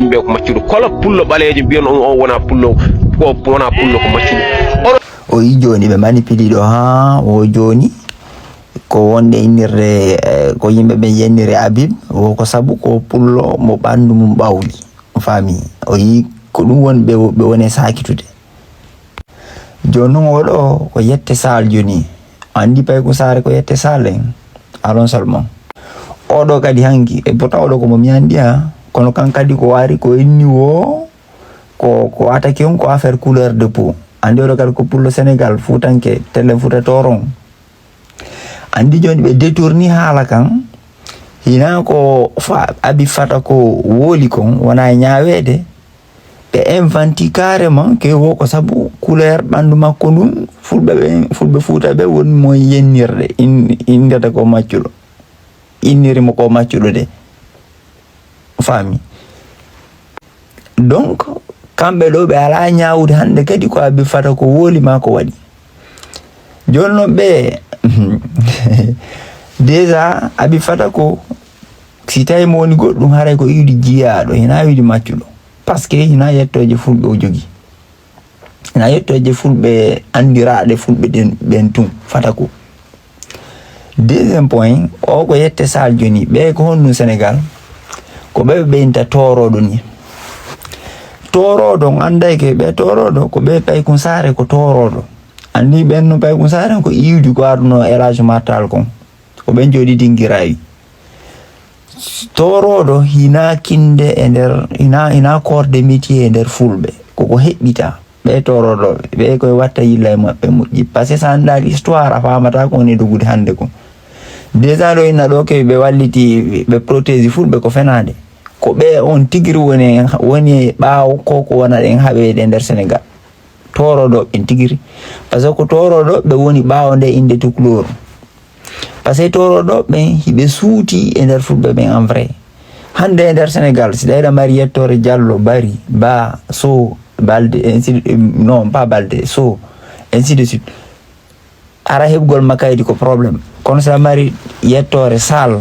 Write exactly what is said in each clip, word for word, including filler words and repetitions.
Mbiya ko maccuɗo. Kala pullo ɓaleejo mbiyan on, o wona pullo, ko wona pullo, ko maccuɗo. Oɗo. O yi jooni ɓe manipili ɗo haa o jooni ko wonde innirde, eh, ko yimɓe ɓe yenniri Habib, wo ko sabu ko pullo mo ɓanndu mum ɓawli. O faami. O yi ko ɗum woni ɓe, ɓe woni e saakitude. Jooni noon oɗo ko yette Sal jooni. Anndi Payku Saare ko yette Sal en. Alon seulement. Oɗo kadi hanki, e pourtant oɗo ko mo mi anndi ha, kono kan kadi ko wari ko inni wo, ko, ko attaqué on ko affaire couleur de peau. Anndi oɗo kadi ko pullo Sénégal, fuutanke, tellen fuuta tooron. Anndi jooni ɓe détourni haala kan, hina ko fa, Abi Fata ko woli kon, wona e ñaaweede. Ɓe inventi carrément ke wo ko sabu couleur ɓanndu makko ndun, fulɓe ɓen, fulɓe Fuuta ɓe woni mo yennirde, in-, inndata ko maccuɗo. Inniri mo ko maccuɗo de. Faami? Donc, kamɓe ɗo ɓe alaa ñaawude hannde kadi ko Abi Fata ko woli maa ko waɗi. Jooni noon ɓe, déjà Abi Fata ko, si tawi mo woni goɗɗum, haray ko iwdi jiyaaɗo, hina iwdi maccuɗo. Parce que hina yettooje fulɓe o jogi. Hina yettooje fulɓe anndiraaɗe fulɓe ɗen, ɓen tun, Fata ko. Deuxième point, o ko yette Sal jooni, ɓe ko honɗum Sénégal? Ko ɓe ɓe ɓeynta toorooɗo ni. Toorooɗo, on annday ke ɓe toorooɗo, ko ɓe Paykun Saare ko toorooɗo. Anndi ɓen no Paykun Saare ko iwdi ko arduno Elage Matal kon. Ko ɓen jooɗi dingiraawi. Toorooɗo hina kinde e nder, hina, hina corps de métier e nder fulɓe. Koko heɓɓita. Ɓe toorooɗo, ɓe koye watta yilla e maɓɓe moƴƴi. Parce que sa anndaali histoire, a faamata ko woni dogude hannde ko. Déjà ɗo inna ɗo ke ɓe walliti, ɓe protégé fulɓe ko fenaande. Ko ɓe on tigiri woni, woni ɓaawo ko ko wona ɗen haɓeede e nder Sénégal. Toorooɗo ɓen tigiri. Parce que ko toorooɗo ɓe woni ɓaawo nde innde tukulooru. Parce que toorooɗo ɓen hiɓe suuti e nder fulɓe ɓen en vrai. Hannde e nder Sénégal, si ɗayɗa mari yettoore Jallo, Bari, Ba, Sow, Balde, ainsi de, non, pas Balde, Sow, ainsi de suite. Ara heɓgol ma kaydi ko problème. Kono sa mari yettoore Sal,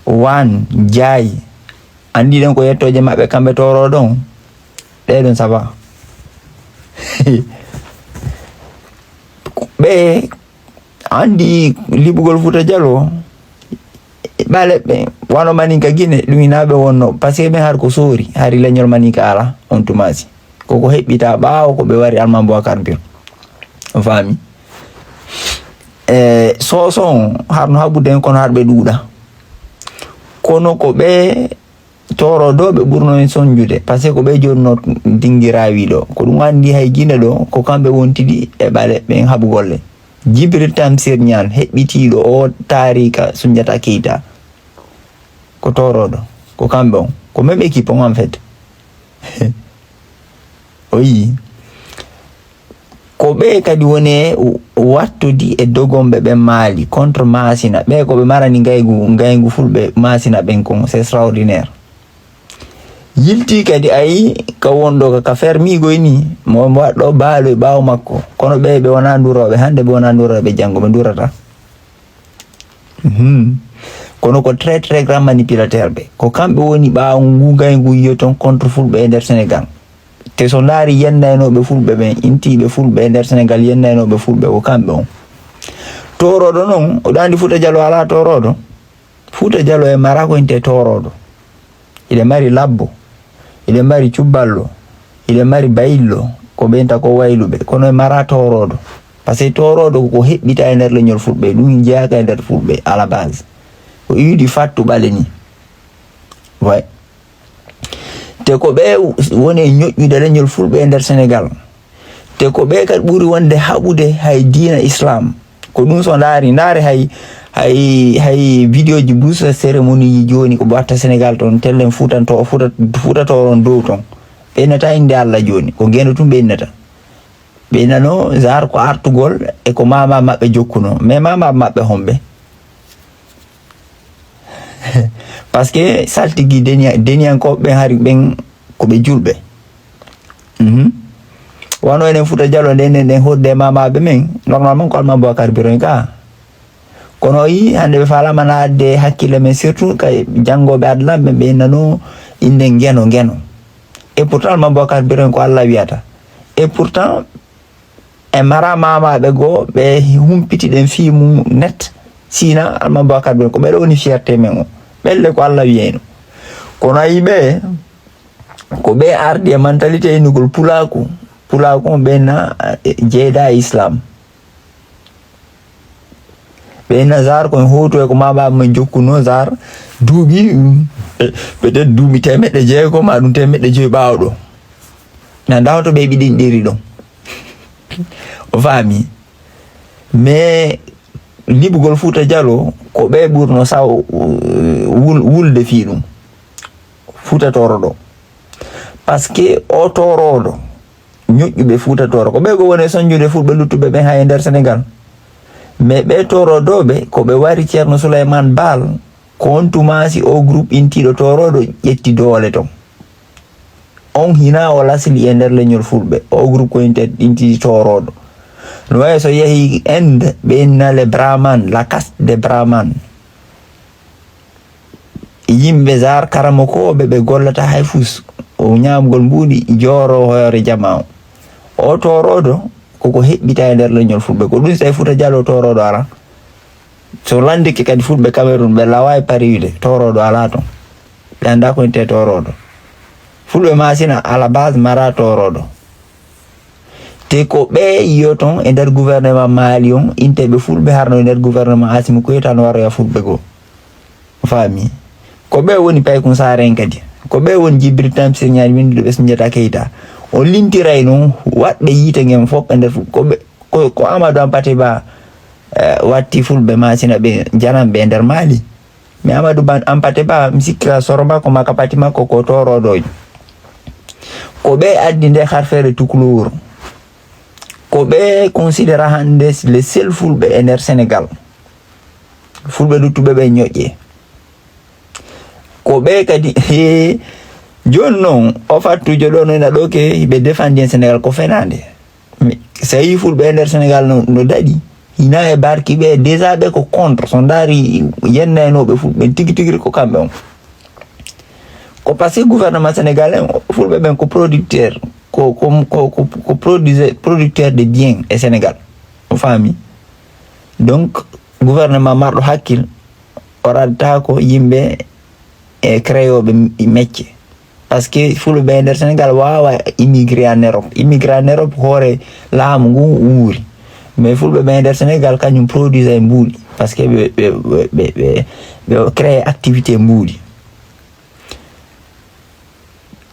Wan, Jaay, anndi ɗen ko yettooje maɓɓe kamɓe toorooɗo on. Ɗe ɗon ça va. Ɓe anndi liɓugol Fuuta Jaloo, ɓaleeɓe, wano Maninka Gine, ɗum hina ɓe wonno, parce que ɓen har ko soori, hari leñol Maninka ala, on tumasi. Koko heɓɓita ɓaawo ko ɓe wari Alman Boubacar Biro. On faami? E, Soso on, har no haɓude en, kono har ɓe ɗuuɗa. Kono ko ɓe toorooɗo ɓe ɓurno en sonjude, parce que ko ɓe jonno dingiraawi ɗo. Ko ɗum anndi hay Gine ɗo, ko kamɓe wontidi e ɓaleeɓe en haɓugol ɓe. Jibril Tamsir Ñaan, heɓɓitiiɗo o taarika Sunjata Keita, ko toorooɗo, ko kamɓe on. Ko même équipe on, en fait. O yii. Ko ɓe kadi woni e wattudi e dogomɓe ɓen Maali contre Maasina. Ɓe ko ɓe marani ngaygu, ngaygu fulɓe Maasina ɓen kon, c'est extraordinaire. Yilti kadi ayi ka wonɗo ka, ka fermiigoy ni, mo waɗɗo baalo e ɓaawo makko. Kono ɓe, ɓe wona ndurooɓe hannde, ɓe wona ndurooɓe janngo, ɓe ndurata. Mhm. Kono ko très, très grand manipulateur ɓe. Ko kamɓe woni ɓaawo ngu ngaygu yiyo ton contre fulɓe e nder Sénégal. Te so ndaari yennaynooɓe fulɓe ɓen, intiiɓe fulɓe e nder Sénégal, yennaynooɓe fulɓe, ko kamɓe on. Toorooɗo non, oɗo anndi Fuuta Jaloo alaa toorooɗo. Fuuta Jaloo e mara ko inte toorooɗo. Hiɗe mari Labbo, hiɗe mari Cubballo, hiɗe mari Bayillo, ko ɓen ta ko wayluɓe, kono e mara toorooɗo. Parce que toorooɗo ko heɓɓita e nder leñol fulɓe, ɗum jeyaaka e nder fulɓe à la base. Ko iwdi fattu ɓale ni. Way. Te ko ɓe woni e ñoƴƴude leñol fulɓe e nder Sénégal. Te ko ɓe kadi ɓuri wonde haɓude hay diina Islam. Ko ɗum so ndaari, ndaari hay, hay, hay vidéo ji bouche cérémonie ji jooni ko ɓe watta Sénégal toon, tellen Fuutanto, Fuuta, Fuuta toon dow toon. Ɓe innata innde Allah jooni, ko geno tun ɓe innata. Ɓe innano genre ko artugol e ko mama maɓɓe jokkuno. Mais mama maɓɓe homɓe? Parce que saltigi deni-, deniyankooɓe ɓen hari ɓen ko ɓe julɓe. Mhm. Wano enen Fuuta Jaloo nde enen ɗen hoɗde e mamaɓe men, normalement ko Alma Boubacar Biroy ka. Kono o yii hannde ɓe faalama naatde e hakkille men, surtout kay janngooɓe adlanɓe ɓe innano Innde Ngeno, Ngeno. Et pourtant, Alma Bokar Biren ko Allah wiyata. Et pourtant, e mara mamaɓe goo, ɓe humpiti ɗen fii mum net. Sina Alma Bokar Biren, ko ɓeɗo woni fierté men o. Ɓelle ko Allah wiyayno. Kono a yii ɓe, ko ɓe ardi e mentalité innugol pulaaku. Pulaaku on ɓe na, eh, jeyda e Islam. Ɓe na Zaar ko en hootu e ko mamaɓe men jokkuno Zaar duuɓi, mm, eh, peut-être duuɓi teemeɗɗe jeego ma ɗum teemeɗɗe joyi ɓaawo ɗo. Na ndaw to ɓe ɓiɗin ɗiri ɗon. O faami. Mais liɓugol Fuuta Jalo, ko ɓe ɓurno saw, uh, wul-, wulde fii ɗum. Fuuta Tooro ɗo. Parce que o Tooroodo, ñoƴƴuɓe Fuuta Tooro, ko ɓe ko woni e sonjude fulɓe luttuɓe ɓen hay e nder Senegal. Mais ɓe Tooroodooɓe, ko ɓe wari Ceerno Suleymaan Baal, ko on tumaasi o groupe intiiɗo Tooroodo ƴetti doole ton. On hina o lasli e nder leñol fulɓe, o groupe ko inte-, intiiɗo Tooroodo. No wayi so yehi Inde, ɓe inna les Brahman, la caste des Brahman. Yimɓe Zaar karamokooɓe ɓe gollata hay fus, o ñaamgol mbuuɗi, jooro hoore jamaa o. O Tooroodo, koko heɓɓita e nder leñol fulɓe. Ko ɗum si tawi Fuuta Jalo Tooroodo ala. So lanndike kadi fulɓe Cameroun, ɓe lawa e pariwde, Tooroodo ala ton. Ɓe annda ko inte Tooroodo. Fulɓe Maasina, à la base, mara Tooroodo. Te ko ɓe yiyo ton e nder gouvernement Mali on, inteɓe fulɓe harno e nder gouvernement Assimi Goïta no waroya fulɓe goo. Faami? Ko ɓe woni Paykun Saare en kadi. Ko ɓe woni Jibril Tamsir Ñaan winndude ɓe Sunjata Keita. O lintiray non waɗɓe yiite ngen fof e nder fu-, ko ɓe, ko, ko Amadou Hampâté Bâ, eh, watti fulɓe Maasina ɓe, jananɓe e nder Mali. Mi Amadou Ban Hampâté Bâ, mi sikki ka soro makko, ma ka pati makko ko Tooroodojo. Ko ɓe addi nde harfeere tukulóor. Ko ɓe considéra hannde le seul fulɓe e nder Senegal. Fulɓe luttuɓe ɓe ñoƴƴe. Ko ɓe kadi, he, jooni noon, o fattujo ɗo no ina ɗo ke, ɓe defandi en Senegal ko fenaande. Mi, so a yii fulɓe e nder Senegal no, no daɗi, hina e barki ɓe, déjà ɓe ko contre. So ndaari yennaynooɓe fulɓe tigi tigi ko kamɓe on. Ko parce que gouvernement sénégalais, fulɓe ɓen ko producteur, ko, ko, ko, ko, ko produise-, producteur de bien e Senegal. O faami? Donc, gouvernement marɗo hakkil, o radata ko yimɓe e créeyoɓe mecce. Parce que fulɓe ɓe nder Senegal waawa immigré en Europe. Immigré en Europe, hoore laamu ngu wuuri. Mais fulɓe ɓe nder Senegal, kañum produise e mbuuɗi. Parce que ɓe, ɓe, ɓe, ɓe, ɓe, ɓe créé activité mbuuɗi.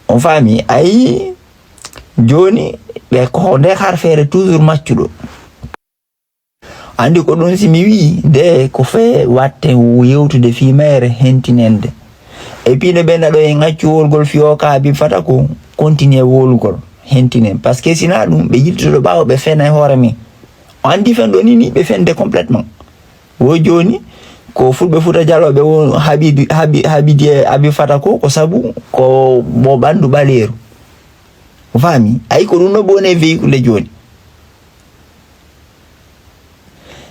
On faami? Ayi, jooni, ɓe ko nde harfeere toujours maccuɗo. Anndi ko ɗum si mi wii, nde ko fee watte yewtude fii mayre hentinende. E piine ɓe naɗo en accu wolgol fii o ka Habib Fatako, continue wolugol, hentinen. Parce que si na ɗum, ɓe yiltoto ɓaawo, ɓe fena e hoore men. O anndi fen ɗo ni, ni ɓe fende complètement. Wo jooni, ko fulɓe Fuuta Jalooɓe wo Habib, Habib, Habib, Habib Fatako, ko sabu ko mo ɓanndu ɓaleeru. O faami? Ayi, ko ɗum no ɓe woni e véhicule jooni.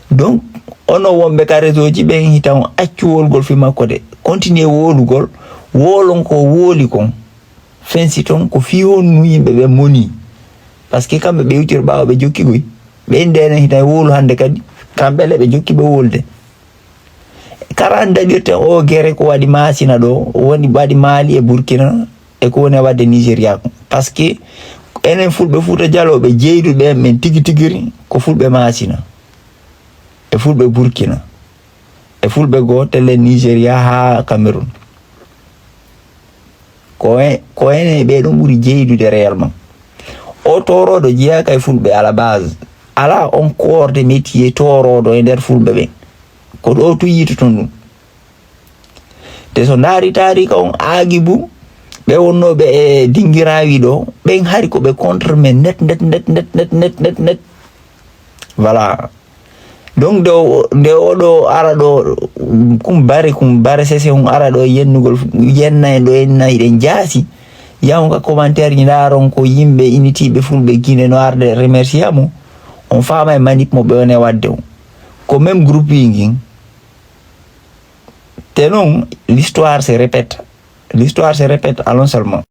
Donc, onon wonɓe ka réseau ji ɓen, hita on accu wolgol fii makko de. Continue wolugol, wolon ko woli kon. Fensi ton ko fii honnu yimɓe ɓe moni. Parce que kamɓe ɓe iwtiri ɓaawo ɓe jokki koy. Ɓe ndenen hita wolu hannde kadi. Kamɓe le ɓe jokki ɓe wolde. Kala daɗirten o gere ko waɗi Maasina ɗo, woni waɗi Mali e Burkina, e ko woni e waɗde Nigeria ko. Parce que enen fulɓe Fuuta Jalooɓe jeyduɓe men tigi tigiri ko fulɓe Maasina, e fulɓe Burkina, e fulɓe goo telle Nigeria haa Cameroun. Ko en, ko enen ɓe ɗum ɓuri jeydude réellement. O Tooroodo jeyaaka e fulɓe à la base. Alaa on corps de métier Tooroodo e nder fulɓe ɓen. Ko ɗo tun yiytoton ɗum. Te so ndaari taariika on Aagibu, ɓe wonnooɓe e Dingiraawi ɗo, ɓen hari ko ɓe contre men net, net, net. Voilà. Donc, nde o, nde oɗo ara ɗo, um, kum bare, kum bare sese, um ara ɗo yennugol, yenna en ɗo, yenna eɗen jaasi. Yahon ka commentaire ji, ndaaron ko yimɓe initiiɓe fulɓe Guinée no arde remercier mo. On faama e manip mo ɓe woni e waɗde o. Ko même groupe yi ngin. Te noon, l'histoire se répète. L'histoire se répète, allons seulement.